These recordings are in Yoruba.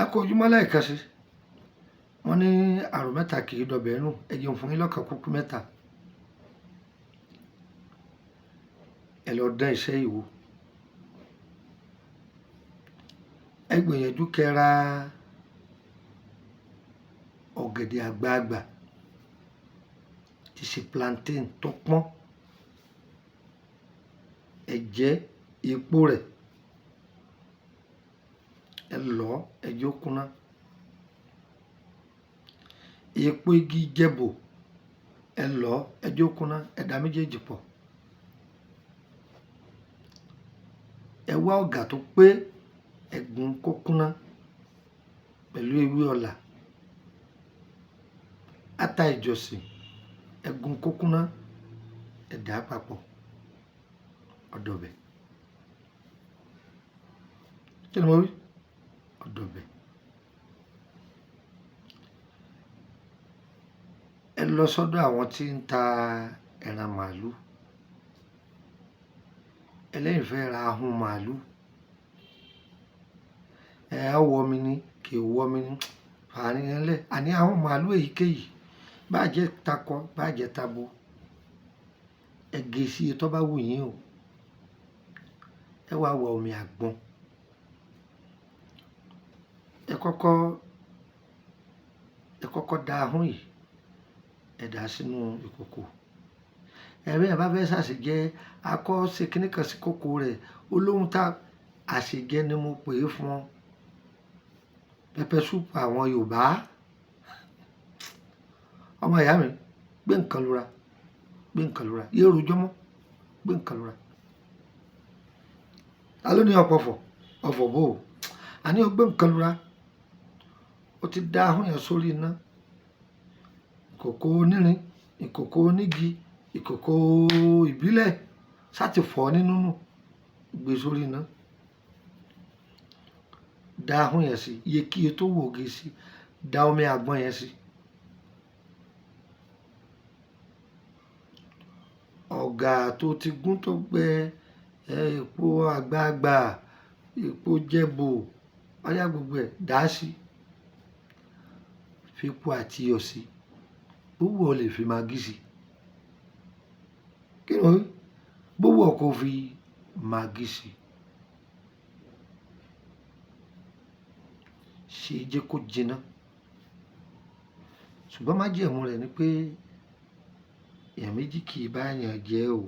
Ẹ kú ojúmọ́ lẹ́ẹ̀kan sí. Wọ́n ní àrùn mẹ́ta kì í dọbẹ̀ nù. Ẹ jẹun fún yín lọ́kàn kúkú mẹ́ta. Ẹ lọ dán iṣẹ́ yìí wò. Ẹ gbìyànjú kẹ́ ra ọ̀gẹ̀dẹ̀ àgbagbà tí ṣe plantain tó pọ́n. Ẹ jẹ epo rẹ̀. Ẹ lọ̀, ẹ jẹ́ ó kúnná. Epo igi jẹ́bò, ẹ lọ̀, ẹ jẹ́ ó kúnná, ẹ da méjèèjì pọ̀. Ẹ wá ọ̀gà tó pé, ẹ gún kó kúnná pẹ̀lú ewé ọlà. Ata ìjọ̀sìn, ẹ gún kó kúnná, ẹ dà á papọ̀. Ọ̀dọ̀bẹ̀. Kí ni mo wí? Ọ̀dọ̀bẹ̀. Ẹ lọ sọ́dọ̀ àwọn tí ń ta ẹran màálù. Ẹlẹ́yìn fẹ́ ra ahun màálù. Ẹ á wọ mi ní, kì í wọ mi ní. Fàárín ẹ lẹ̀. Àní ahun màálù èyíkéyìí. Bá jẹ́ takọ, bá jẹ́ tabo. Ẹ gé sí iye tó bá wù yín o. Ẹ wá wọ omi àgbọn. Ẹ kọ́kọ́, ẹ kọ́kọ́ da ahun yìí, ẹ dà á sínú ìkòkò. Ẹ̀rí ẹ bá fẹ́ sàṣejẹ, a kọ́ ṣe kíní kan sí kòkò rẹ̀. Ó lóhun tá àṣejẹ ni mo pè é fún ọ. Pẹpẹ súùpù àwọn Yorùbá. Ọmọ ìyá mi, gbé nǹkan lura, gbé nǹkan lura. Yé rojọ́ mọ́, gbé nǹkan lura. Ta ló ní ọ̀pọ̀fọ̀? Ọ̀fọ̀ bò ó. Àní o gbé nǹkan lura. O ti da ahun yẹn sórí iná. Ìkòkò onírin, ìkòkò onígi, ìkòkò ìbílẹ̀. Sá ti fọ̀ ọ́ nínú nù, gbé sórí iná. Da ahun yẹn sí, iyekíye tó wù ó gé sí. Da omi àgbọn yẹn sí. Ọ̀gà tó ti gún tó gbẹ, epo àgbagbà, epo jẹ́bò, ọ̀yá gbogbo ẹ̀ dà á sí. Fi epo àti iyọ̀ sí. Bó wù ọ́ lè fi magí sí. Kí ni mo wí? Bó wù ọ́ kó fi magí sí. Ṣe jẹ́ kó jiná. Ṣùgbọ́n májẹ̀mú rẹ̀ ni pé èèyàn méjì kì í bá èèyàn jẹ o.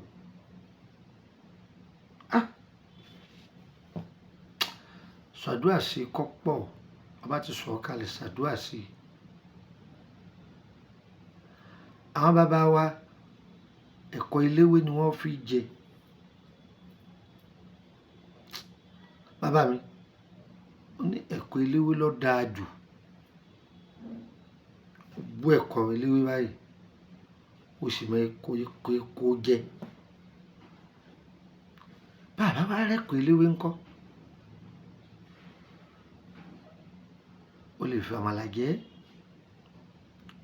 Ah! Ṣàdúrà sí kọ́ pọ̀. Bá ti sọ̀ kalẹ̀, ṣàdúrà sí. Àwọn bàbá wa, ẹ̀kọ́ eléwé ni wọ́n fi jẹ. Bàbá mi, ó ní ẹ̀kọ́ eléwé ló dáa jù. Ó bú ẹ̀kọ́ eléwé báyìí, ó sì mọ kó jẹ. Bàbá wa rẹ́kọ̀ọ́ eléwé ńkọ́? O lè fi àmàlà jẹ,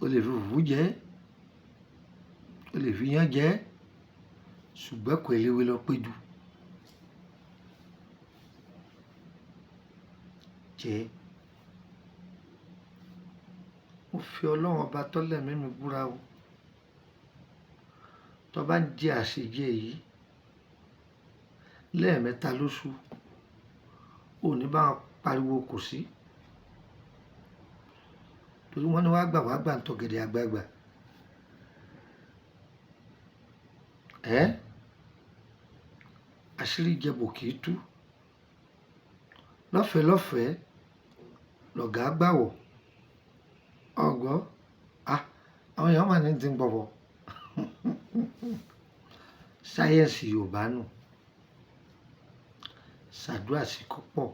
o lè fi fùfú jẹ, o lè fi iyán jẹ, ṣùgbọ́n ẹ̀kọ́ eléwé ló pé jù. Jẹ. Mo fi Ọlọ́run ọba tọ́lẹ̀ mímí búra o. Tó bá ń jẹ àsèjẹ yìí lẹ́ẹ̀mẹta lóṣù, ò ní bá wọn pariwo kò sí. Torí wọ́n ní wá gbà wá gbà ń tọ̀gẹ̀dẹ̀ àgbagbà. Ẹ́! Àṣírí jẹ́bò kì í tú. Lọ́fẹ̀ẹ́ lọ́fẹ̀ẹ́ lọ̀gá gbà wọ̀. Ọ̀gbọ́. Ah! Àwọn èèyàn máa ní tí ń pọ̀fọ̀. Sáyẹ́ǹsì Yorùbá nù. Ṣàdúrà sí kọ́ pọ̀.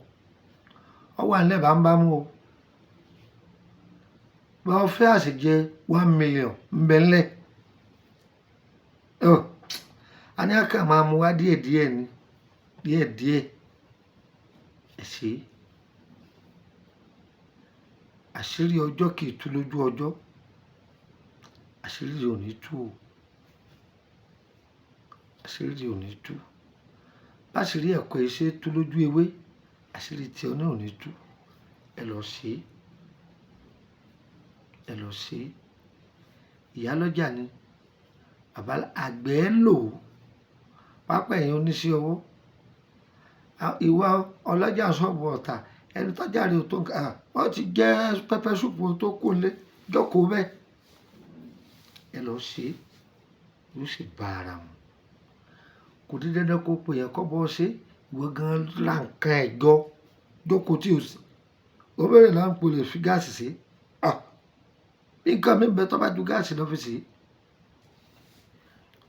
Ọ wà nílẹ̀ bámúbámú o. Bá ọ fẹ́ àsèjẹ 1 million ń bẹ nílẹ̀. Ọ̀! A ní a kàn máa mú wá díẹ̀díẹ̀ ni. Díẹ̀díẹ̀. Ẹ ṣé. Àṣírí ọjọ́ kì í tú lójú ọjọ́. Àṣírí rẹ̀ ò ní tú o. Àṣírí rẹ̀ ò ní tú. Bá àṣírí ẹ̀kọ́ ẹ ṣe tú lójú ewé, àṣírí tí ọ náà ò ní tú. Ẹ lọ ṣe, ẹ lọ ṣe. Ìyálọ́jà ni, bàbá àgbẹ̀ ń lò ó, pápá ẹ̀yìn oníṣẹ́ ọwọ́. Ìwọ ọlọ́jà ṣọ́ọ̀bù ọ̀tà, ẹni tọ́jà rẹ̀ ò tó nǹkan, wọ́n ti jẹ́ pẹpẹ súpù tó kù lé, jókòó bẹ́ẹ̀. Ẹ lọ ṣe, yóò sì bá ara mu. Kò di dandan kó pe èèyàn kó bọ́ ṣe, ìwọ gan ra nǹkan ẹ̀ jọ, jókòó tí o sì. Ó bẹ̀rẹ̀ là ń po lè fi gáàsì sí. Bí nǹkan mi ń bẹ tó bá ju gáàsì lọ fi ṣe.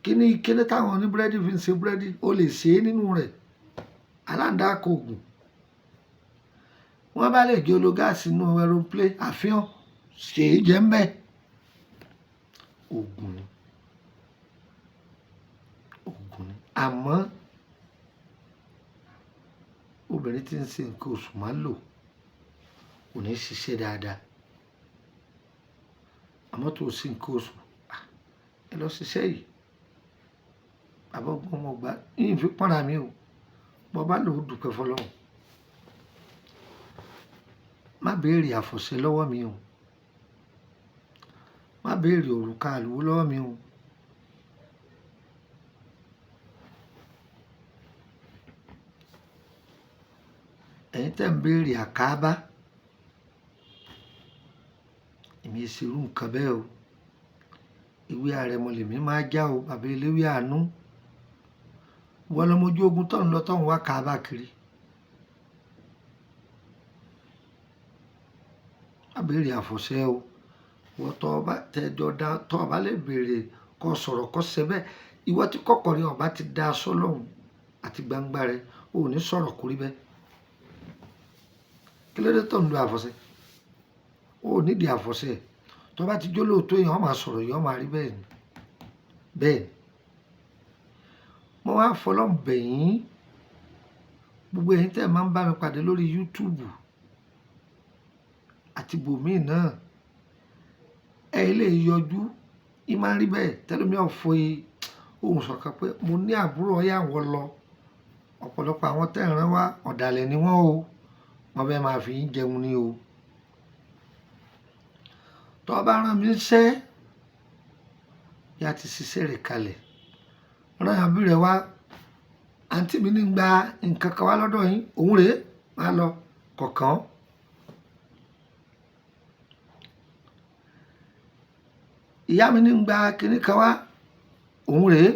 Kíni kíni táwọn oní búrẹ́dì fi ń ṣe búrẹ́dì, o lè ṣe é nínú rẹ̀. Aláǹdá kò gùn. Wọ́n bá lè jẹ́ lo gáàsì nínú aeroplane, àfihàn, ṣe é jẹ́ ń bẹ. Ògùn ni. Ògùn ni. Àmọ́ obìnrin tí ń ṣe nǹkan oṣù máa ń lò kò ní ṣiṣẹ́ dáadáa. Àmọ́ tó ṣe nǹkan oṣù, ẹ lọ ṣiṣẹ́ yìí. Bàbá ọgbọ́n ọmọ ọgbà, yìí fi pọ́nra mi o. Bọ́ bá lò ó dúpẹ́ fọlọ́run. Má béèrè àfọ̀ṣẹ lọ́wọ́ mi o. Má béèrè òrùka àlùwó lọ́wọ́ mi o. Ẹ̀yin tẹ́ ń béèrè àkábá, èmi ṣe irú nǹkan bẹ́ẹ̀ o. Ìwé àrẹ̀mọ lèmi máa já o, bàbá eléwé àánú. Wọ́n lọmọ ojú ogun tó ń lọ tó ń wá kábá kiri. Má béèrè àfọ̀ṣẹ o. Wọ́n tọ́ ọba tẹ́jọ́ dá, tọ́ ọba lè béèrè kó sọ̀rọ̀ kó ṣe bẹ́ẹ̀. Ìwọ tí kọ̀kọ̀ rẹ ọba ti da sọ́lọ́hun àti gbangba rẹ, o ò ní sọ̀rọ̀ kórí bẹ́ẹ̀. Kí ló dé tó ń lo àfọ̀ṣẹ? O ò nídìí àfọ̀ṣẹ. Tọ́ bá ti jó lóòótọ́ èèyàn, ó máa sọ̀rọ̀, èèyàn máa rí bẹ́ẹ̀ ni. Bẹ́ẹ̀ ni. Mo wá fọlọ́run bẹ̀ yín. Gbogbo ẹ̀yin tẹ́ ẹ máa ń bá mi pàdé lórí YouTube àti ibòmíì náà. Ẹ lè yọjú, í máa ń rí bẹ́ẹ̀. Tẹ́lẹ̀ mi ò fọ ohùn sọ̀kan pé mo ní àbúrò ọ̀yá wọn lọ. Ọ̀pọ̀lọpọ̀ àwọn tẹ́ ẹ rán wá, ọ̀dàlẹ̀ ni wọ́n o. Wọ́n fẹ́ máa fi yín jẹun ni o. Tọ́ bá rán mi ṣẹ́, bí a ti ṣiṣẹ́ rẹ̀ kalẹ̀. Rán àbí rẹ̀ wá. Àǹtí mi ní gba nǹkan kan wá lọ́dọ̀ yín, òun rèé, máa lọ kọ̀ọ̀kan. Ìyá mi ní gba kíní kan wá, òun rèé,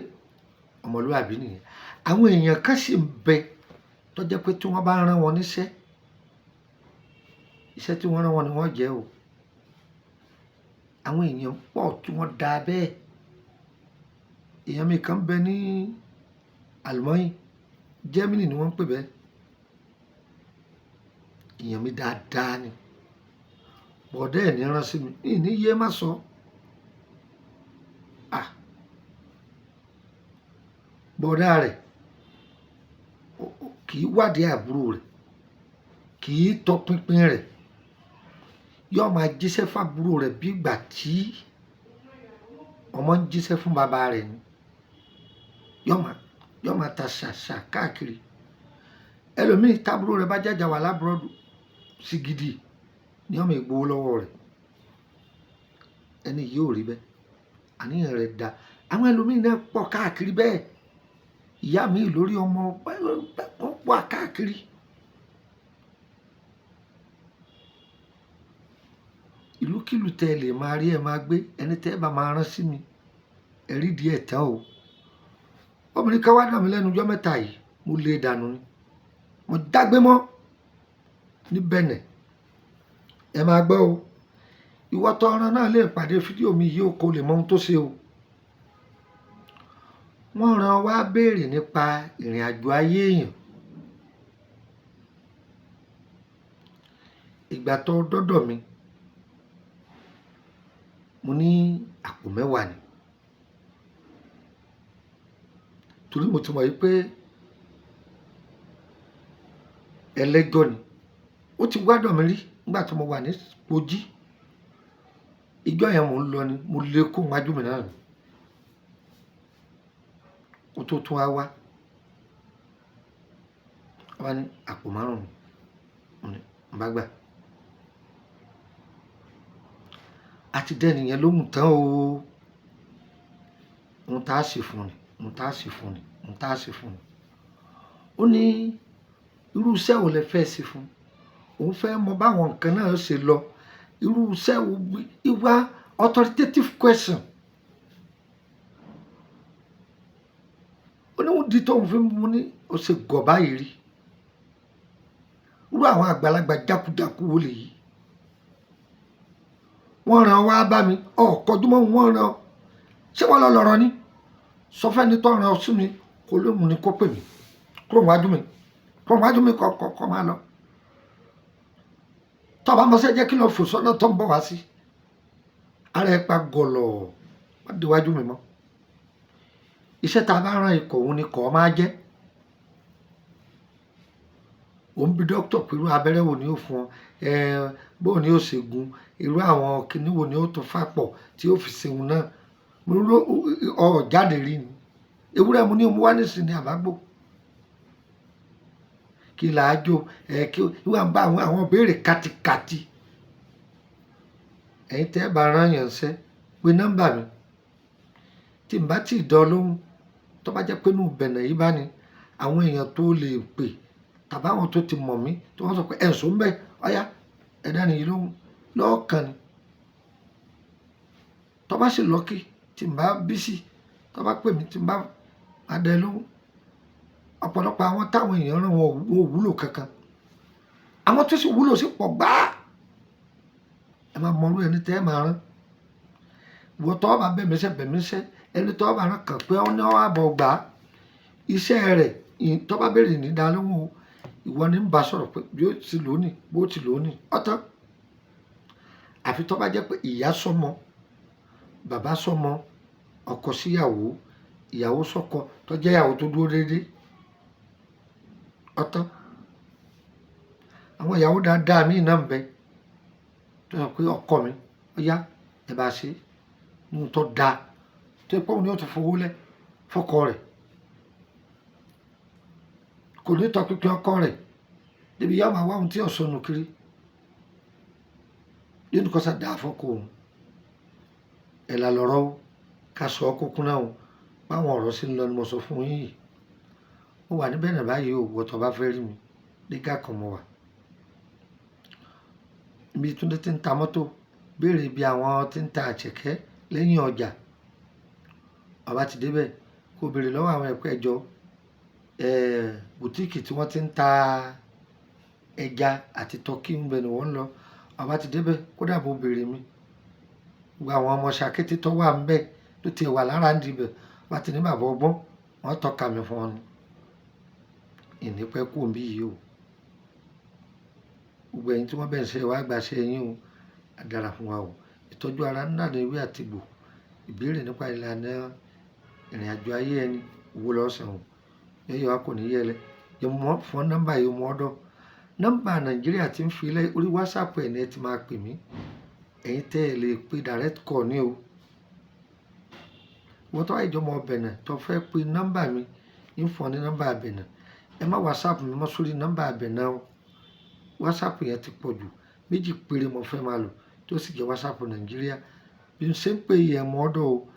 ọmọlúwàbí nìyẹn. Àwọn èèyàn kan sì ń bẹ tó jẹ́ pé tí wọ́n bá rán wọn níṣẹ́, iṣẹ́ tí wọ́n rán wọn ni wọ́n jẹ́ o. Àwọn èèyàn pọ̀ tí wọ́n da bẹ́ẹ̀. Èèyàn mi kan bẹ ní Àlùmọ́yìn, Germany ni wọ́n ń pè bẹ́ẹ̀. Èèyàn mi dáadáa ni. Bọ̀dẹ́ ẹ̀ ní rán sí mi, ìní yé má sọ. Bọ̀dá rẹ̀ kì í wádìí àbúrò rẹ̀, kì í tọpinpin rẹ̀. Yóò máa jíṣẹ́ fún àbúrò rẹ̀ bí ìgbà tí ọmọ ń jíṣẹ́ fún bàbá rẹ̀ ni. Yóò máa ta ṣàṣà káàkiri. Ẹlòmíì tábúrò rẹ̀ bá jàjà wà lábúròdù sí gidi ni ọmọ ìgbowó lọ́wọ́ rẹ̀. Ẹni yìí ò rí bẹ́ẹ̀. Àníyàn rẹ̀ dà. Àwọn ẹlòmíì náà pọ̀ káàkiri bẹ́ẹ̀. Ìyá mi lórí ọmọ wọ́n pọ̀ káàkiri. Ìlúkìlú tẹ́ ẹ lè máa rí ẹ máa gbé, ẹni tẹ́ ẹ bá máa rán sí mi, ẹ rí díẹ̀ tán o. Obìnrin kan wá dà mí lẹ́nu ọjọ́ mẹ́ta yìí, mo lè dànù ni. Mo dágbé mọ́ ní Bẹ̀nẹ̀. Ẹ máa gbọ́ o. Ìwọ tó rán náà lè pàdé fídíò mi yìí o, kò lè mọ ohun tó ṣe o. Wọ́n rán wá béèrè nípa ìrìn àjò ayé èèyàn. Ìgbà tó dọ́dọ̀ mi, mo ní àpò mẹ́wàá ni. Torí mo ti mọ̀ wípé ẹlẹ́jọ́ ni. Ó ti wá dọ̀ mí rí nígbà tí mo wà ní Kogi. Ìjọ yẹn mò ń lọ ni, mo lé kó wájú mi náà ni. Ó tó tún wá wá. Ó wá ní àpò márùn-ún. Mo ní, mo bá gbà. Àti dẹ́nìyẹn lóhùn tán o. Ohun tá a ṣe fún ni, ohun tá a ṣe fún ni, ohun tá a ṣe fún ni. Ó ní irú iṣẹ́ wo lẹ fẹ́ ṣe fún? Òun fẹ́ mọ báwọn nǹkan náà ṣe lọ. Irú iṣẹ́ wo? Ìwà authoritative question. Ó ní òun di tóun fi mú ní ó ṣe gọ̀ báyìí rí. Irú àwọn àgbàlagbà jákujáku wo lèyí? Wọ́n ràn wá bá mi, ọ̀ kọjú mọ́ wọ́n ràn. Ṣé wọ́n lọ lọ̀rọ̀ ni? Sọ fẹ́ni tó ràn ọ́ sí mi kó lóun ní kó pè mí. Kúrò níwájú mi. Kúrò níwájú mi kọ́ kọ́ kọ́ máa lọ. Tó bá mọ sẹ́ jẹ́ kí lọ fò sọ́nà tó ń bọ̀ wá sí. Ara ẹ pa gọ̀lọ̀, má déwájú mi mọ́. Iṣẹ́ tá a bá rán ikọ̀ òun ni kọ̀ máa jẹ́. Òun bí dókítà pé irú abẹ́rẹ́ wo ni ó fún ọ, bó ni ó ṣe gun, irú àwọn kíní wo ni ó tún fà pọ̀ tí ó fi ṣe òun náà. Mo ní ọ jáde rí ni. Ewúrẹ́ mo ní mo wá nísìnyí àbágbò. Kí là á jó? Ẹ kí wọ́n bá àwọn ìbéèrè katikati. Ẹ̀yin tẹ́ ẹ bá rán yàn ṣẹ́, pe nọ́mbà mi. Tí n bá tí ì dán lóhùn, tó bá jẹ́ pé inú Bẹ̀nẹ̀ yìí bá ní, àwọn èèyàn tó lè pè tàbí àwọn tó ti mọ̀ mí tí wọ́n sọ pé ẹ̀sùn ń bẹ, ọ̀yá, ẹ dá nìyí lóhùn lọ́ọ̀kan ni. Tó bá sì lucky tí n bá busy, tó bá pè mí tí n bá máa dá ẹ lóhùn. Ọ̀pọ̀lọpọ̀ àwọn táwọn èèyàn rán wọn ò wúlò kankan. Àwọn tó sì wúlò sì pọ̀ gbáà. Ẹ máa mọ irú ẹni tẹ́ ẹ máa rán. Ìwọ tó bá bẹ̀ mí sẹ́, bẹ̀ mí sẹ́, ẹni tó bá rán kàn pé ó ní ó wá bọ̀ gbà. Iṣẹ́ rẹ̀, tó bá béèrè ní dá lóhùn o. Ìwọ ni ń bá sọ̀rọ̀ pé bí ó ti lò ó ní, bó ti lò ó ní. Ọ̀tán. Àfi tó bá jẹ́ pé ìyá sọ́mọ, bàbá sọ́mọ, ọkọ sí ìyàwó, ìyàwó sọ́kọ tó jẹ́ ìyàwó tó dúró dédé. Ọ̀tán. Àwọn ìyàwó dáadáa míì náà ń bẹ tó sọ pé ọkọ mi, ọ̀yá, ẹ bá ṣe ohun tó da tó jẹ́ pé òun ni ó tún fowó lẹ̀ fọ́kọ rẹ̀. Kò ní tọpinpin ọkọ rẹ̀ débi yóò máa wá ohun tí ó sọnù kiri. Yóò ní kó sá dáa fọ́kọ òun. Ẹ̀là lọ̀rọ̀ o. Ká sọ ọ́ kúkú náà o. Báwọn ọ̀rọ̀ sí ń lọ ni mo sọ fún yín yìí. Mo wà ní Bẹ̀nẹ̀ báyìí o, ìwọ tó bá fẹ́ rí mi. Nígà kan mo wà. Ibi Túndé tí ń ta mọ́tò, béèrè ibi àwọn tí ń ta àchẹ̀kẹ́ lẹ́yìn ọjà. Ó bá ti dé bẹ́ẹ̀, kó béèrè lọ́wọ́ àwọn ẹ̀pẹ́ ẹjọ́, boutique tí wọ́n ti ń ta ẹja àti tọkí ń bẹ ni wọ́n ń lọ. Ó bá ti dé bẹ́ẹ̀, kó dà bó béèrè mi. Gbogbo àwọn ọmọ ṣàkété tó wà níbẹ̀ tó ti wà lára ń di ibẹ̀, bá ti ní bàbá ọgbọ́n, wọ́n tọ́ka mi fún ọ ni. Ìní pẹ́ kú òǹbí yìí o. Gbogbo ẹ̀yin tí wọ́n bẹ̀ ń ṣe wá gba iṣẹ́ yín o. A dára fún wa o. Ìtọ́jú ara ń dànù ewé àti egbò. Ìbéèrè nípa ìlànà ìrìnàjò ayé ẹni, owó lọ́sàn o. Yẹ́yẹ́ wa kò ní yẹ lẹ. Yẹ mọ́ fún nọ́mbà yìí mọ́ ọ̀dọ̀. Nọ́mbà Nàìjíríà tí ń fi lé orí WhatsApp ẹ ní ẹ ti máa pè mí. Ẹ̀yin tẹ́ ẹ lè pe direct call ní o. Ìwọ tó bá jẹ́ ọmọ Bẹ̀nẹ̀ tó fẹ́ pe nọ́mbà mi, ń fún ọ ní nọ́mbà Bẹ̀nẹ̀. Ẹ má WhatsApp mi mọ́ sórí nọ́mbà Bẹ̀nẹ̀ o. WhatsApp yẹn ti pọ̀ jù. Méjì péré mo fẹ́ máa lò tó sì jẹ́ WhatsApp Nàìjíríà. Bí n ṣe ń pè yẹn mọ́ ọ̀dọ̀ o.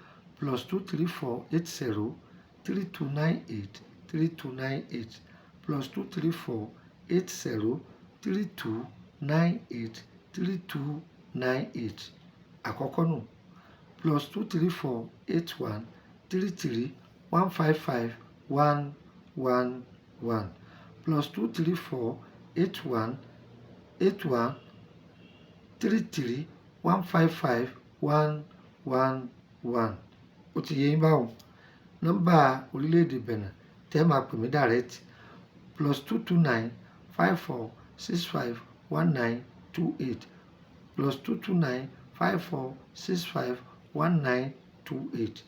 +234 80 3298 3298 +234 80 3298 3298. Àkọ́kọ́ nù. +234 81 33 155 111 +234 81 81 33 155 111. Ó ti yé yín báun. Nọ́mbà orílẹ̀-èdè Bẹ̀nẹ̀ tẹ́ ẹ máa pè mí direct +229 54 65 1928 +229 54 65 1928.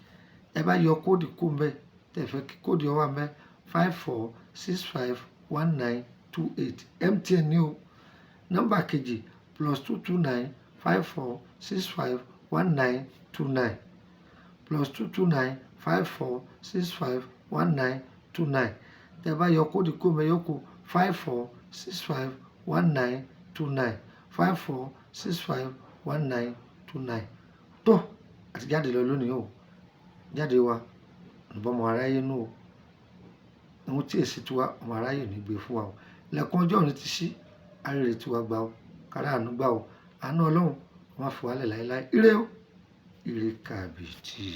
Ẹ bá yọ code kúrò ńbẹ̀, tẹ fẹ́ kí code ó wà ńbẹ̀ 54 65 1928. MTN ní o. Nọ́mbà kejì +229 54 65 1929 +229 54 65 1929. Tẹ bá yọ code kúrò ńbẹ̀ yóò kù 54 65 1929 54 65 1929. Tó àti jáde lọ lónìí o, jáde wa ìbọn ọmọ aráyé nù o. Ohun tí èsì tiwa, ọmọ aráyé ò ní gbé fún wa o. Lẹ̀kùn ọjọ́ òní ti ṣí, arére tiwa gbà o, kárá àánú gbà o. Àánú Ọlọ́run má fi wálẹ̀ láéláé. Ire o, ire kàbìtì.